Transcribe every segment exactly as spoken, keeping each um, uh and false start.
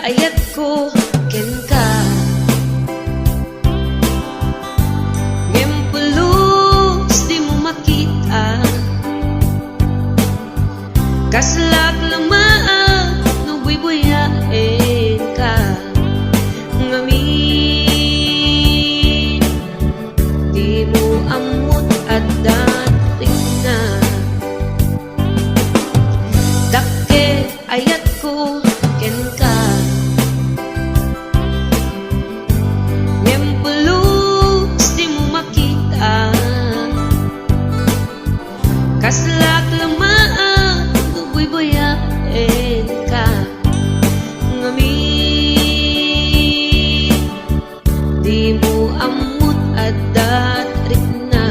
ayatko kenka. Ngem pulos dimo makita. Kaslak lamaag no buybuyaenka. Ngamin, dimo ammot adda rikna. Dakkel ayatko kenka. Ngem pulos dimo makita. Kaslak lamaag no buybuyaenka. Ngamin, dimo ammot adda rikna.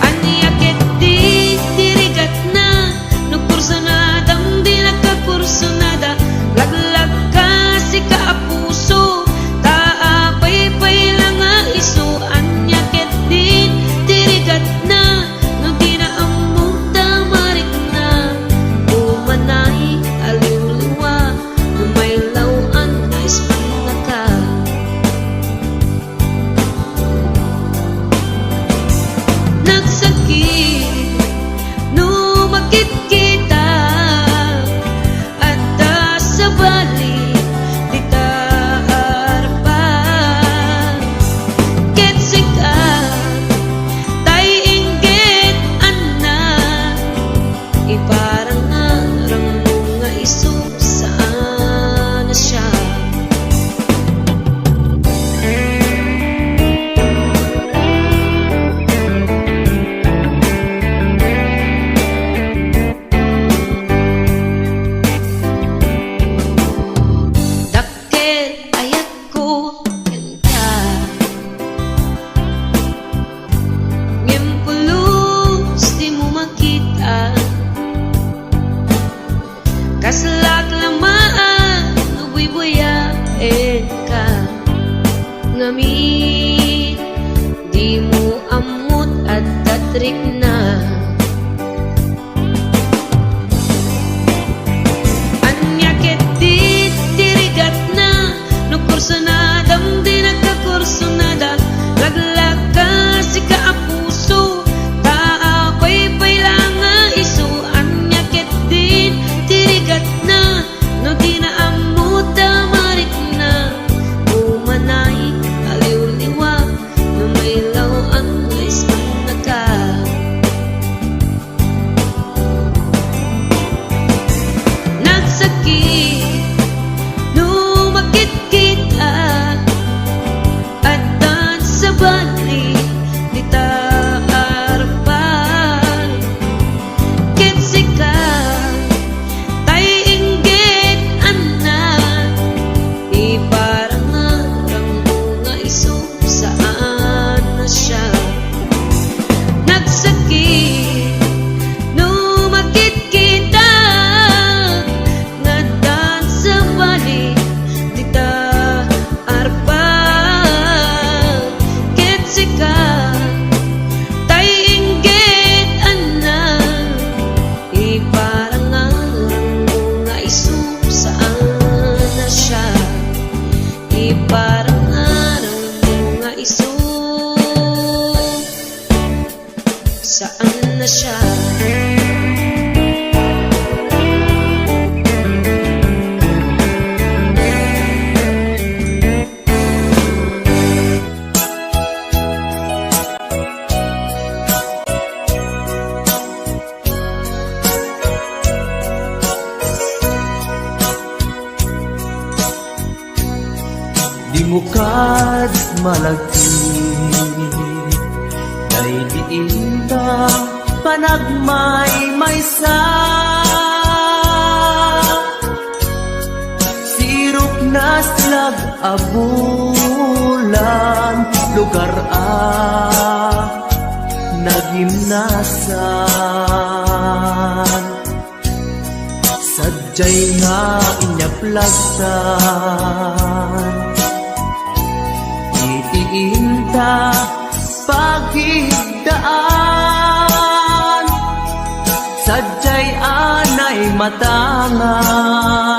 Ania ketdi ti rigatna? No kursunadam, dinaka kursunada. Laglagka, sika a puso, ta apaypay la nga isu. Ania ketdi ti rigatna? No dina ammok ta marikna. Umanay a liwliwa, no mailaw-an nga ismannaka. Nagsakit no makitkita, adda sabali dita arpa. Ket sika, tay inggit anna, iparangarangmo nga isu saan a siak. Dakkel ayatko kenka. Ngem pulos dimo makita. Kaslak lamaag no buybuyaenka. Ngamin, dimo ammot adda rikna. Ania ketdi ti rigatna? No kursunadam, dinaka kursunada. Laglagka, sika a puso, ta apaypay la nga isu. Ania ketdi ti rigatna? No dina ammok ta marikna. Umanay a liwliwa, no mailaw-an nga ismannaka. Nagsakit no makitkita, addan sabali dita arpa. Ket sika, tay inggit anna, iparangarangmo nga isu saan a siak. Nagsakit no makitkita, nga addan sabali dita arpa. Ket sika, tay inggit anna, iparangarangmo nga isu saan a siak. Iparangarangmo nga isu saan a siak. Dimo kad malagip, daydi inta panagmaymaysa. Sirok naslag a bulan, lugar a nagimnasan. Sadiay nga inyaplag ta iti inta pagigdaan. Sadiay a naimatangan.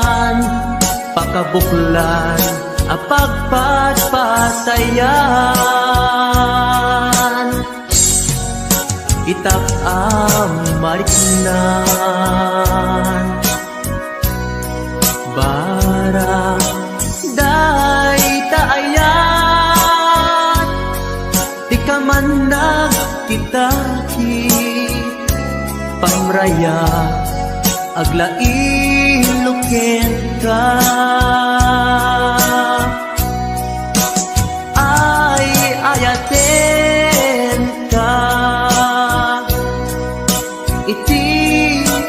Kabuklan a pagpatpatayan, itak a mariknan. Barang dayta ayat, ti kaman nagkitaki, pamraya, aglailo kenka. Ay-ayatenka iti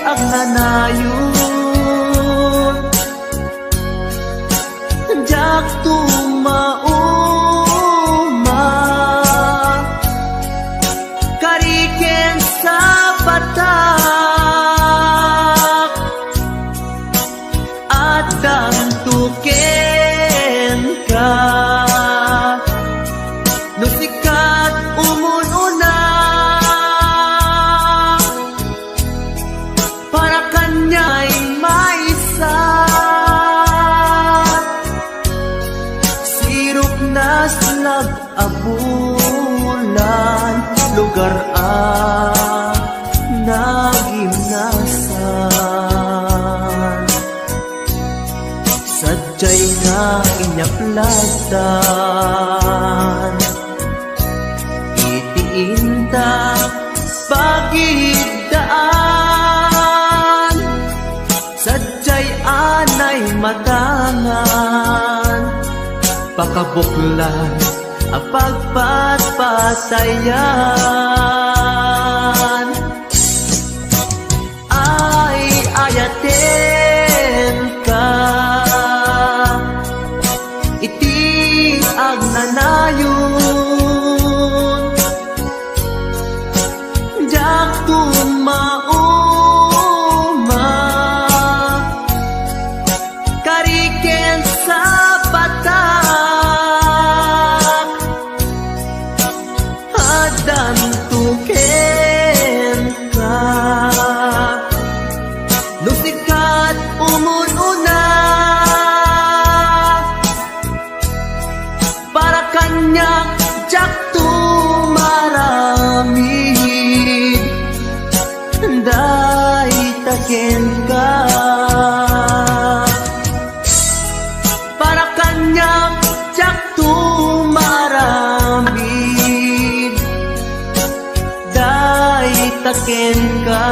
agnanayon. Diak tumauma kari ken sapatak, addanto kenka. No sika ti umun-una, para kaniak maysa, sirok naslag a bulan, lugar a nagimnasan. Sadiay nga inyaplasdan iti inta pagiddaan. Sadiay anay matangan, pakabuklan a pagpatpatayan. Ay-ayatenka iti agnanayon. Diak tumauma kari ken sapatak, addanto kenka. No sika ti umun-una, para kaniak diakto maaramid, dayta kenka. Para kaniak diakto maaramid, dayta kenka.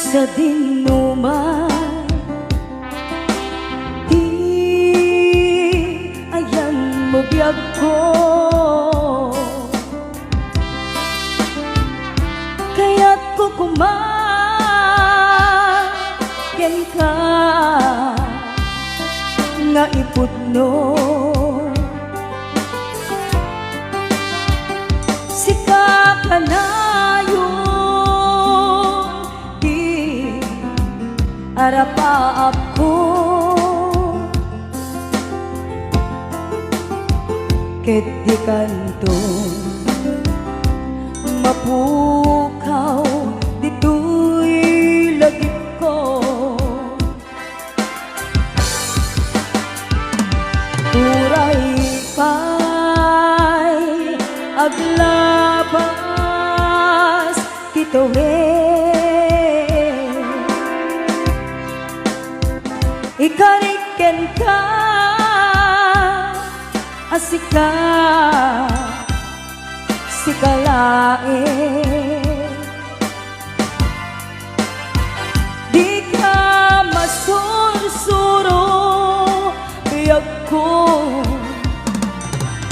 Sadinoman ti ayanmo, biagko, kayatko koma kenka nga ipudno. Sika kanayon ti arapaapko, ket dikanto mapukaw ditoy lagipko. Uray pay aglabas ti tuwi, ikarik kenka a sika, sika laeng. Dika masursuro, biagko,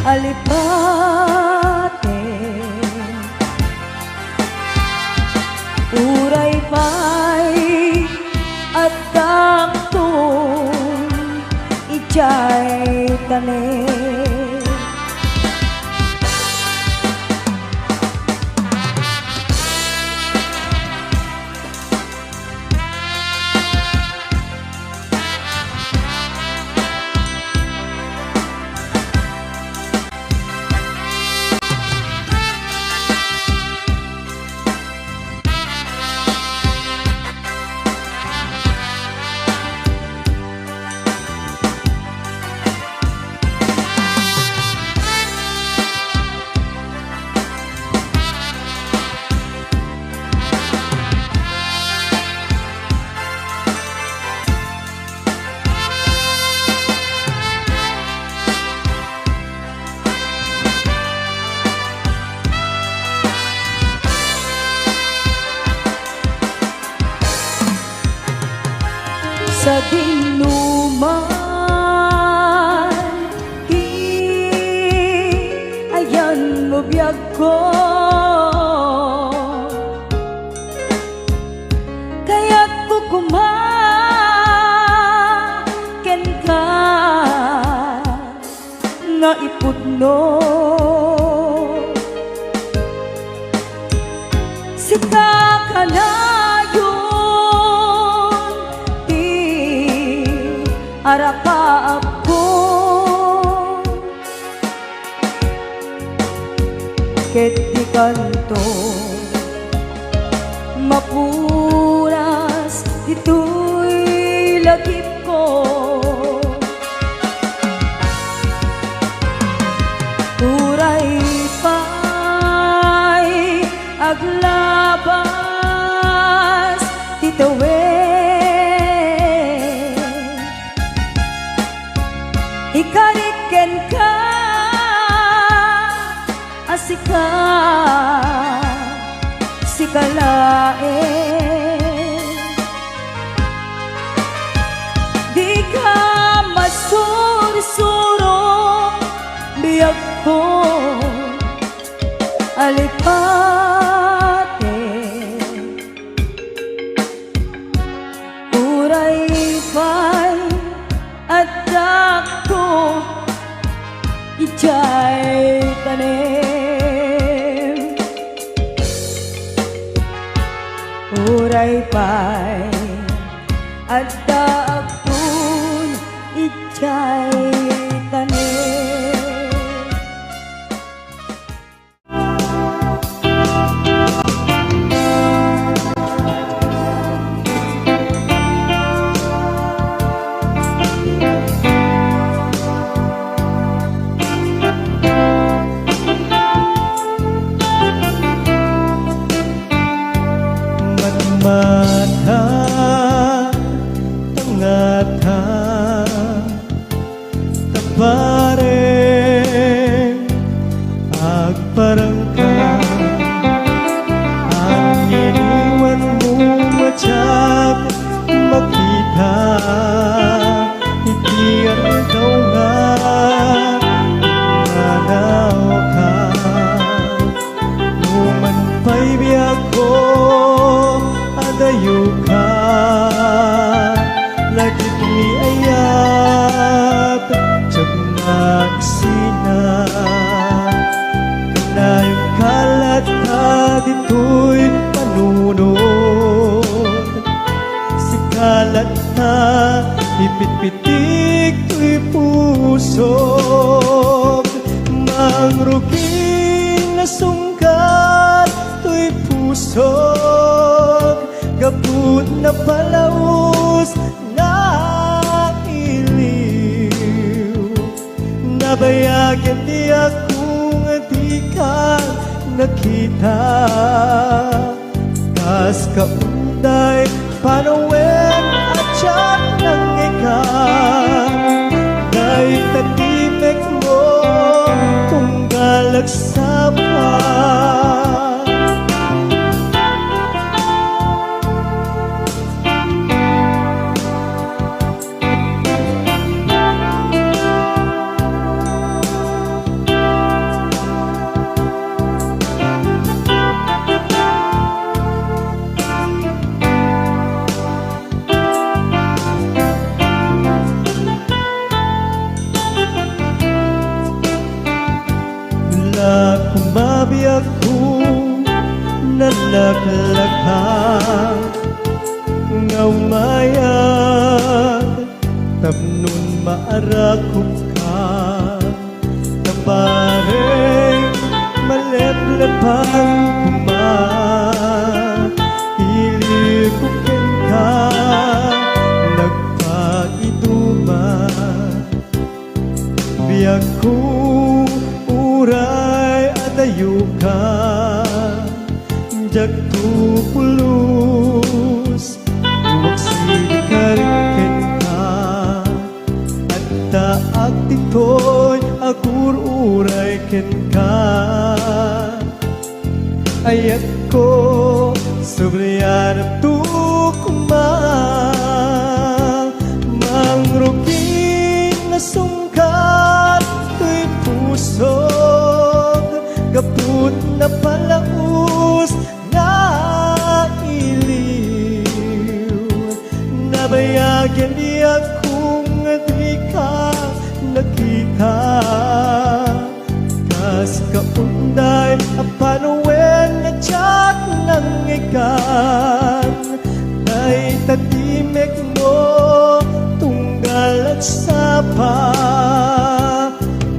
alipaten. Jay tanem. Sadino man ti ayanmo, biagko, kayatko koma kenka nga ipudno. Sika kanayon ti arapaapko, ket dikanto mapuras ditoy lagipko. Uray pay aglabas ti tawen, ikarik kenka a sika, sika laeng. Dika masursuro, biagko, alipatek. Uray pay addakto idiay tanem, uray pay addakto idiay tanem. Matmata, tangata, tapareng agparangka. Aniniwanmo a diak makita iti aldaw nga immanawka. Numan pay biagko, adayoka, lagip ni ayat, diak magsina. Kanayon ka latta ditoy panunot. Sika latta, ipitpitik toy pusok. Mangruging nasungkat toy pusok, gapu ta napalaus nga iliw. Nabayag ti diak nga dika nakita. Kas kaunday panawen a diak nangngegak, dayta ti mekmo, tunggal agsapa. Laklaka nga umayag tapnon maarakupka, ta bareng maleplepan koma. Iliwko kenka, nagpaiduma. Biagko, uray adayoka, diakto pulos, umaksidkar kenka. Adda agditoy a gur-uray kenka. Ayatko, sublianakto koma. Mangrugi nga sungkar toy pusok, gapu ta napalaus nga iliw. Nabayag a diak nga dika nakita. Kas kaunday a panawen nga diak nangngegkan, dayta timekmo tunggal agsapa.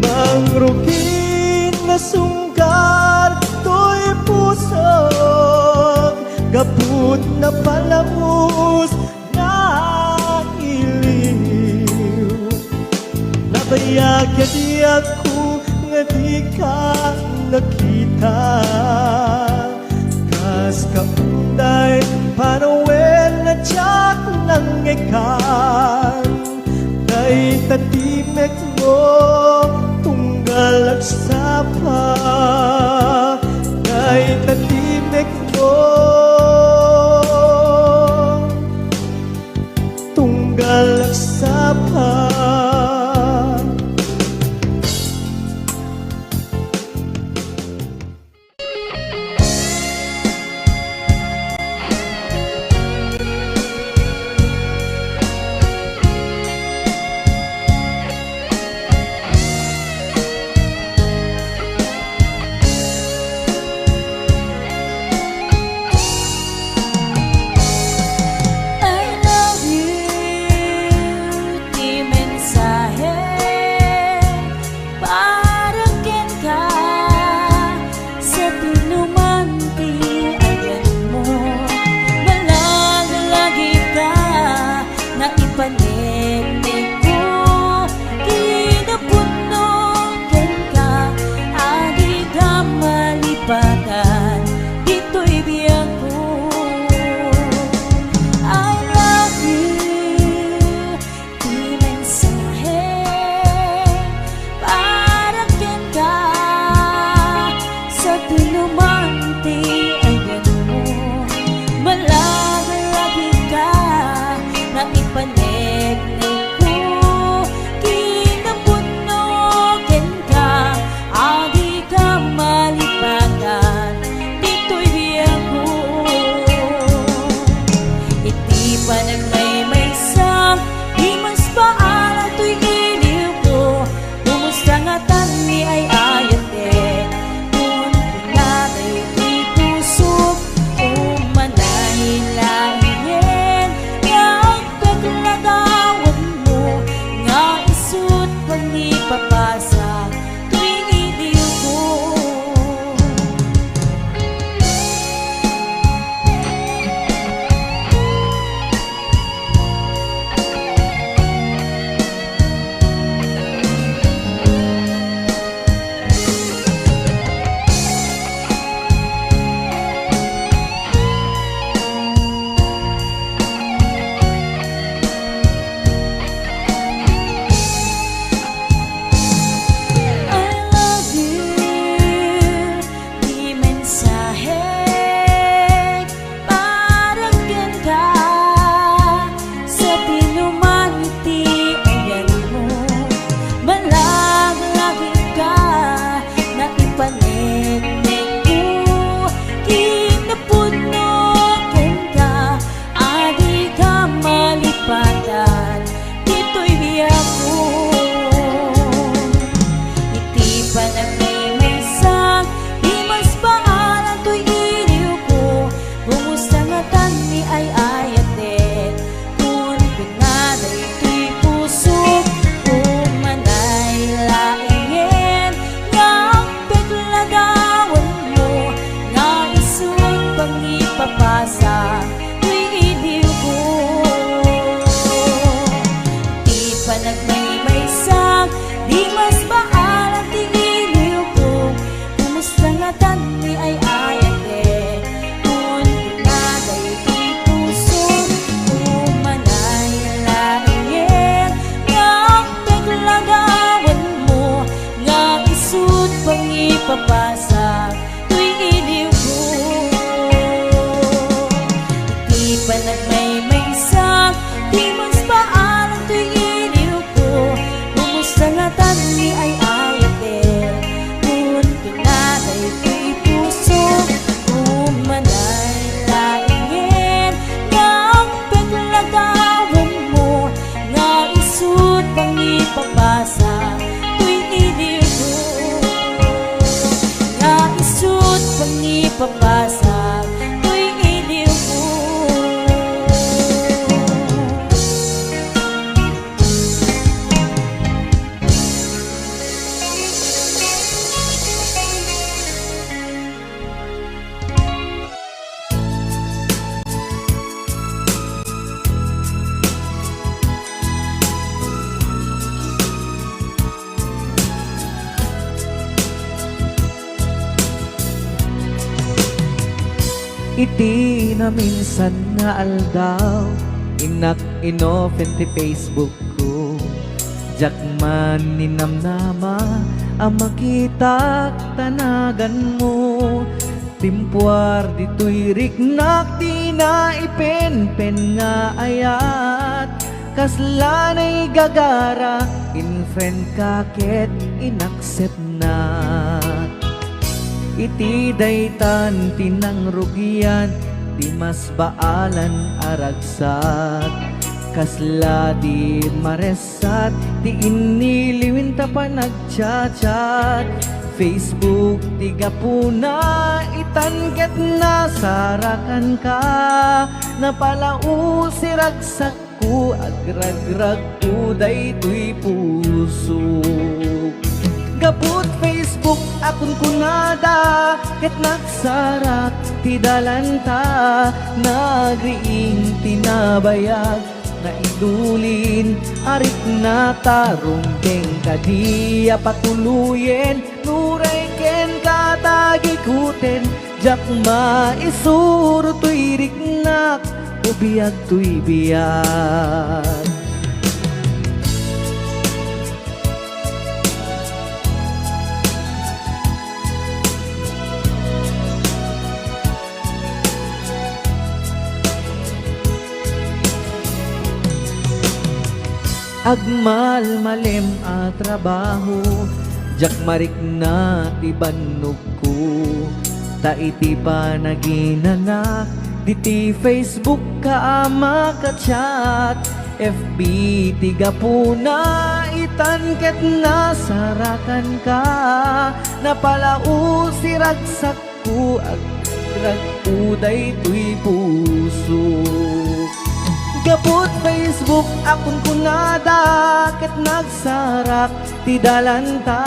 Mangrugi nga sungkar toy pusok, gapu ta napalaus nga iliw. Nabayag a diakko nga dika nakita. Kas kaunday panawen a diak nangngegkan, dayta timekmo tunggal agsapa. Dayta timekmo tunggal agsapa. Iti naminsan nga aldaw, innak inopen ti Facebook ko. Diak man ninamnama a makitak ta naganmo. Timpuar ditoy riknak ti naipenpen nga ayat. Kasla naigagara, in-friend ka ket in-accept na. Iti daytan ti nangrugian, ti mas baalan a ragsak. Kasla di maresat ti inniliwin ta panagchat-chat. Facebook ti gapuna, itan ket nasarakan ka. Napalaos ti ragsak ko, agragragko daytoy puso. Gapud Facebook a kunkunada, ket nagsarak ti dalanta, nagriing ti nabayag, naidulin a riknata, rumbeng kadi a patuloyen, uray kenka tagikuten, diak maisuro toy riknak, o biag toy biag. Agmalmalem a trabaho, diak marikna ti bannogko. Ta iti panaginanak, diti Facebook ka a makachat, F B ti gapuna, itan ket nasarakan ka. Napalaos ti ragsak ko, agragragko daytoy puso. Gapud Facebook a kunkunada, ket nagsarak ti dalanta,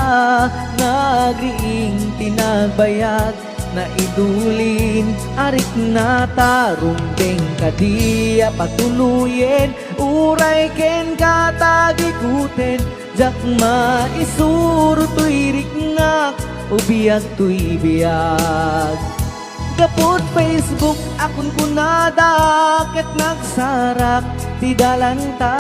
nagriing ti nagbayag, naidulin a riknata, rumbeng kadi a patuloyen, uray kenka tagikuten, diak maisuro toy riknak, o biag toy biag. Gapud Facebook a kunkunada, ket nagsarak ti dalanta,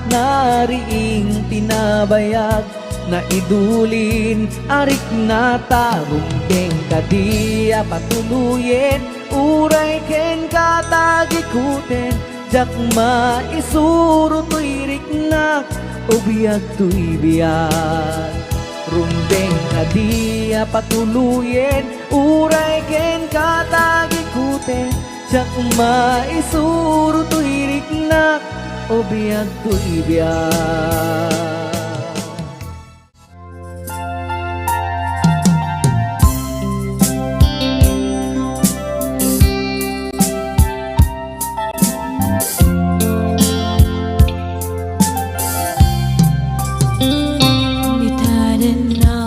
nariing ti nabayag, naidulin a riknata, rumbeng kadi a patuloyen, uray kenka tagikuten, diak maisuro toy riknak, o biag toy biag. Rumbeng kadi a patuloyen, uray kenka tagikuten, diak maisuro toy riknak, o biag toy biag. Ni taden na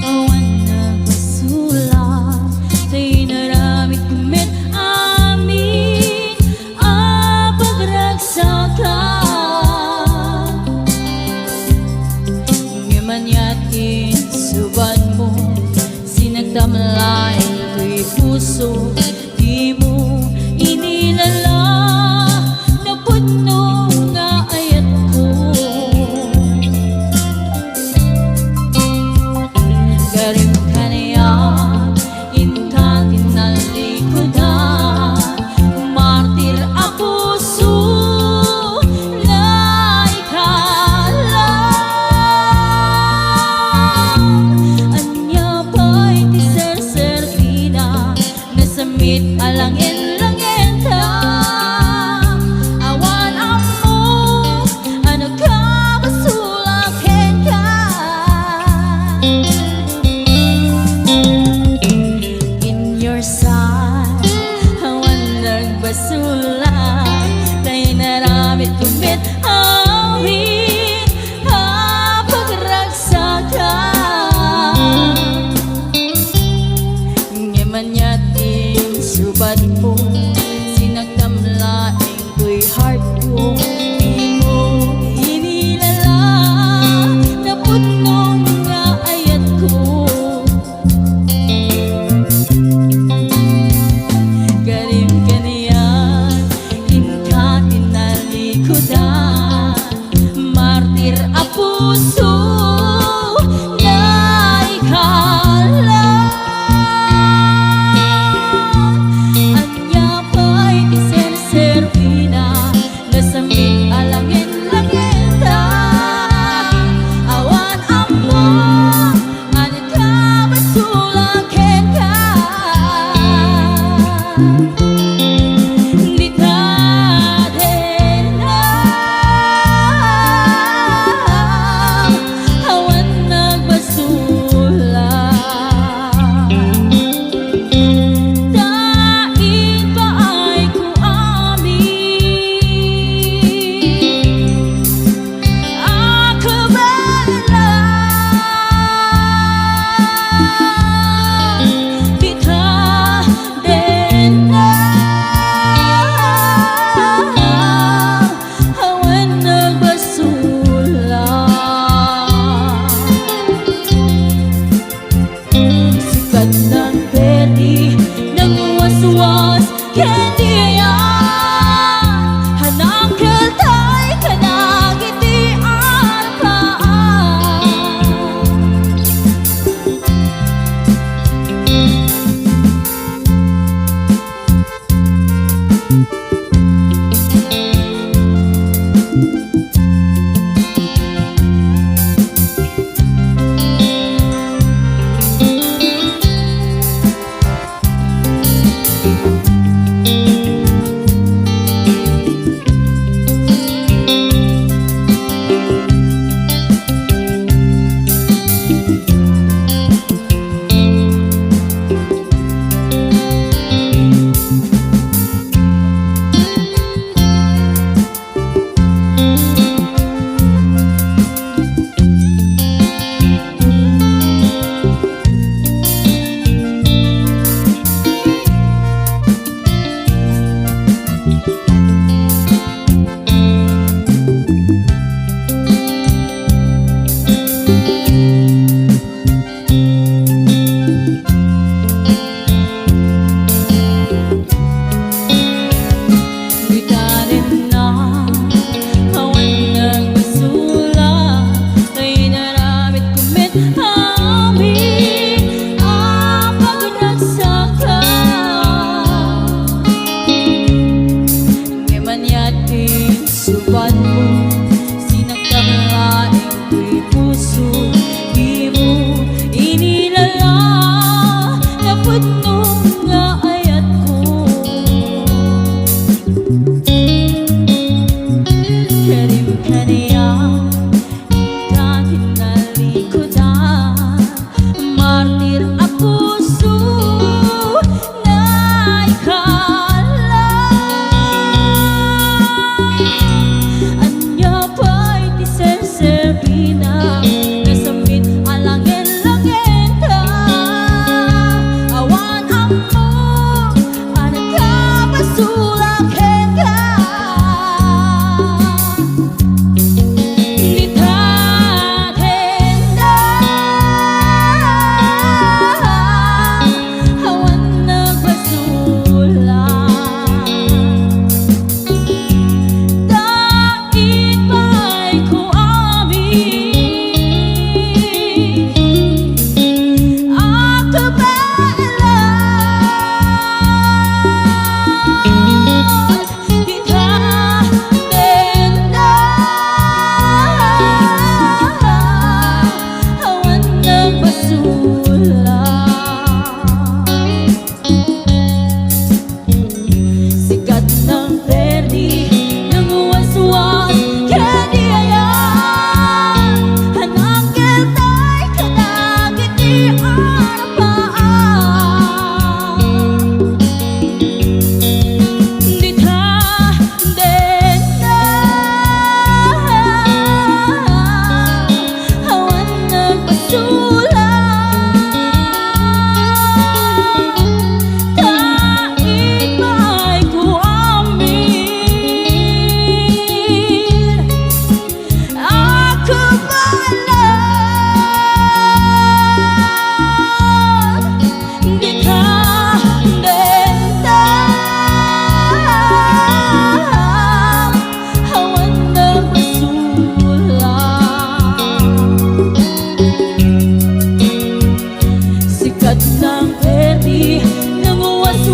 awan nagpasulat, ta inaramidko met amin a pagragsakan. Ngem ania ti insubatmo, sinagtam laeng toy puso, dimo inilala, napudno nga ayatko. Garim kaniak, inka tinallikudan, martir a puso, naikalam. Ania pay ti serserbi na, nasammit a langin-langenta. Awan ammok a nakabasol a kenka. In your sight, awan nagbasolak, ta inaramidko met amin a pagragsakan. Ngem ania ti insubatmo, sinagtam laeng toy heartko, dimo inilala, napudno nga ayatko.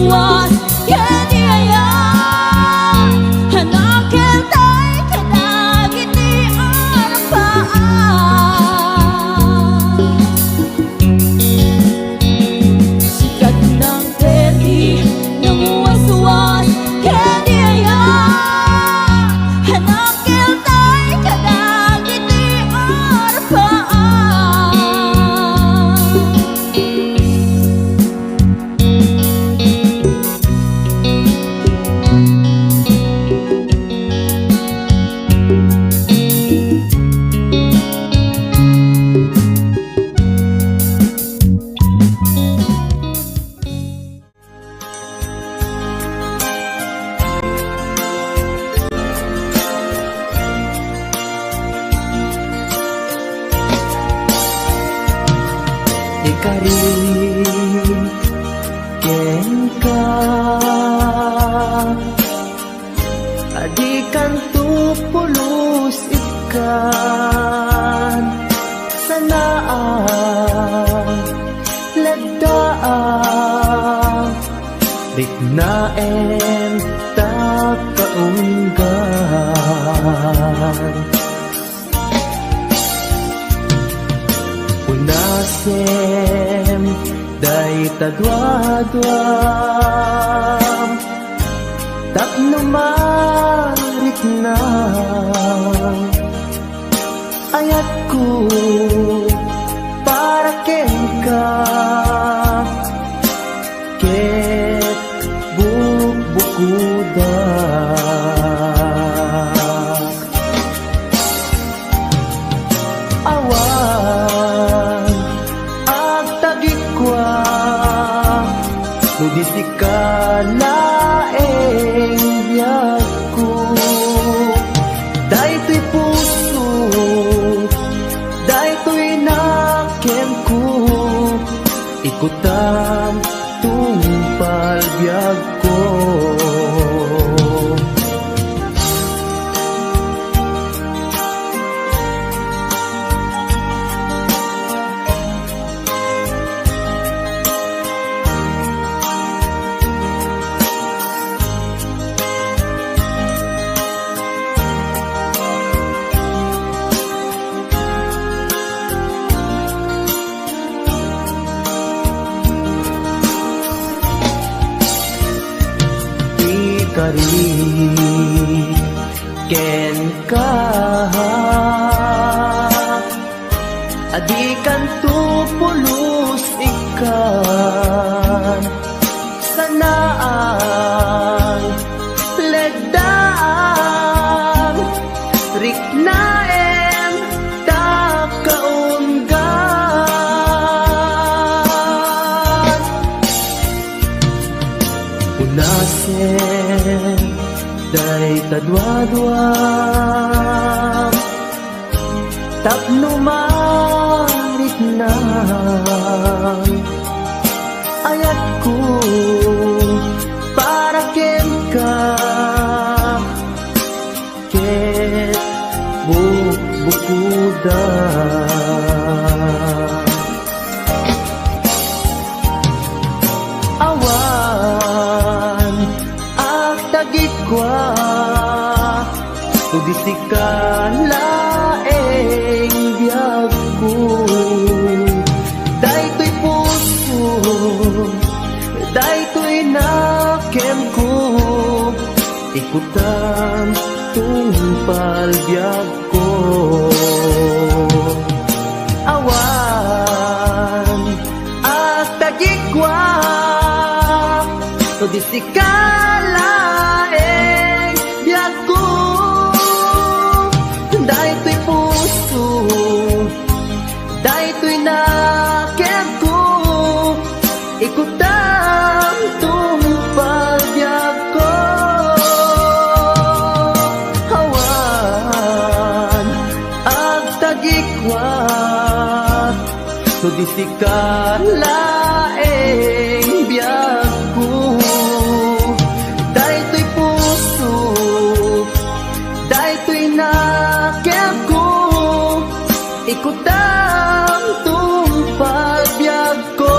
Ken ni aya, a nakeltay kadagiti arpaan. Sikat nang peti nang waswas ken ni aya, a nakeltay kadagiti arpaan. Ikari kenka, a dikanto pulos ikkan, sanaak, leddaak, riknaem ta kaunggan. Unasem dayta duaduam tapno marikna. Ayatko para kenka ket bukbukodak. Awan agtagikua no di sika laeng biagko. Daytoy puso, daytoy nakemko, ikutam tungpal biagko. Ikari kenka, a dikanto pulos ikkan, sanaak, leddaak, riknaem ta kaunggan. Unasem dayta duaduam tapno marikna. Ayatko para kenka ket bukbukodak. Awan agtagikua no di sika laeng biagko. Daytoy puso, daytoy nakemko, ikutam tungpal biagko. Awan agtagikua no di sika laeng biagko. Daytoy puso, daytoy nakemko, ikutam tungpal biagko. Awan agtagikua no di sika laeng biagko. Daytoy puso, daytoy nakemko, ikutam tungpal biagko.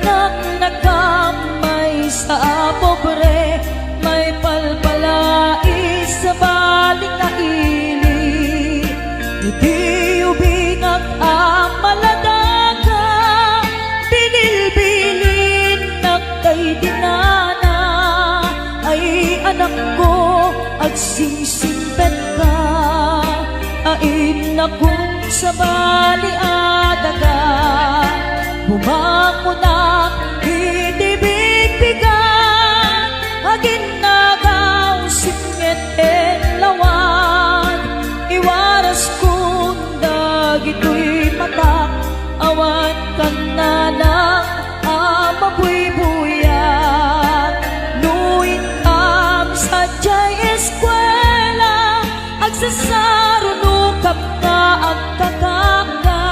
Naknakam maysa a pobre, maipalpalais sa bali nga ili. Idi ubingak a maladaga, binilbilinnak daydi nana. Ay, anakko, agsingsingpetka, a innakon sa bali a daga. Bumangonak iti bigbigan, aginnagaw singngeten lawag. Iwaraskon dagitoy matak, awan kannanang a mabuybuyag. No inkam sadiay eskuela, agsasarunokam nga agkakapka.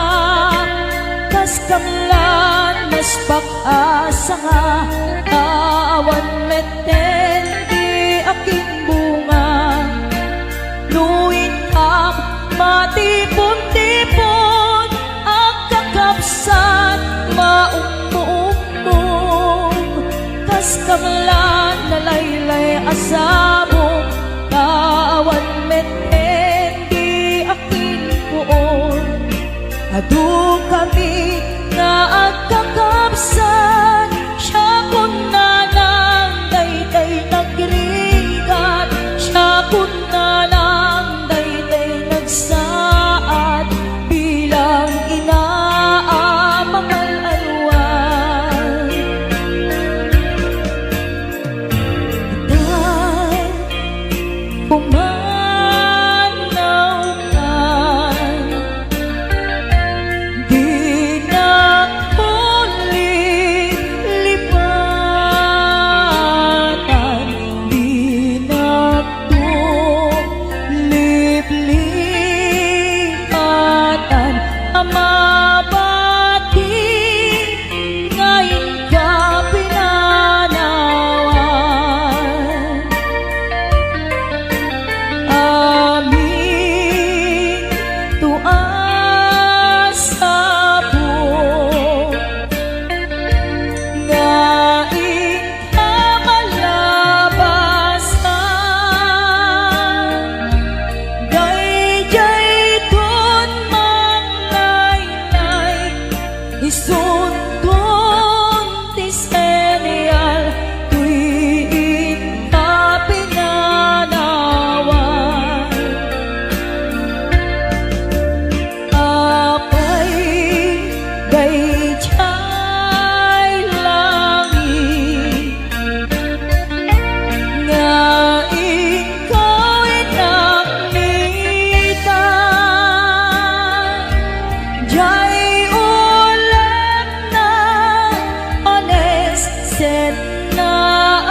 Kas kamlan, maspak a sanga, awan metten di akin bunga. No inkam matipon-tipon, agkakabsat, maummuummong, kas kamlan nalaylay a sabong, ta awan metten di akin puon. Adu kami nga agkakabsat, siakon nanang daytay nagrigat, siakon nanang daytay nagsaad, bilang ina a mamal-alwan. Tay, pumanawkan, dinak lipatan, dinak liplipatan a mabati nga inka pinanawan. Amin to a sabong nga inka malabasan, daydayton manglaynay, isunton ti senyal, toy inka pinanawan. Apay, daydiay langit nga inkaw inaknitan, diay ulekna, paneset na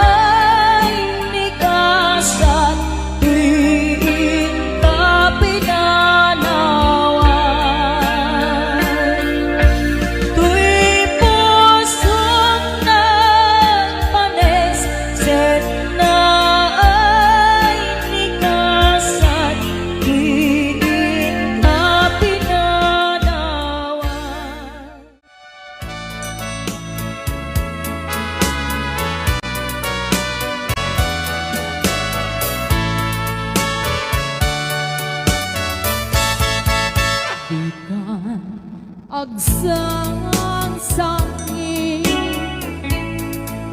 ay ni kasat, toy inka pinanawan. Toy pusok nagpaneset na ay ni kasat, toy inka pinanawan. Dikan agsangsangi,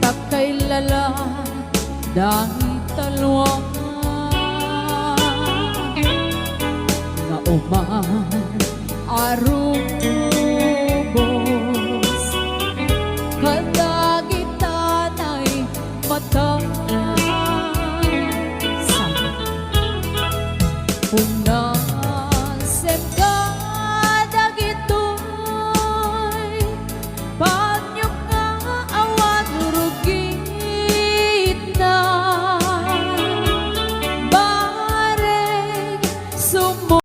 ta kailala dayta lua nga umaarong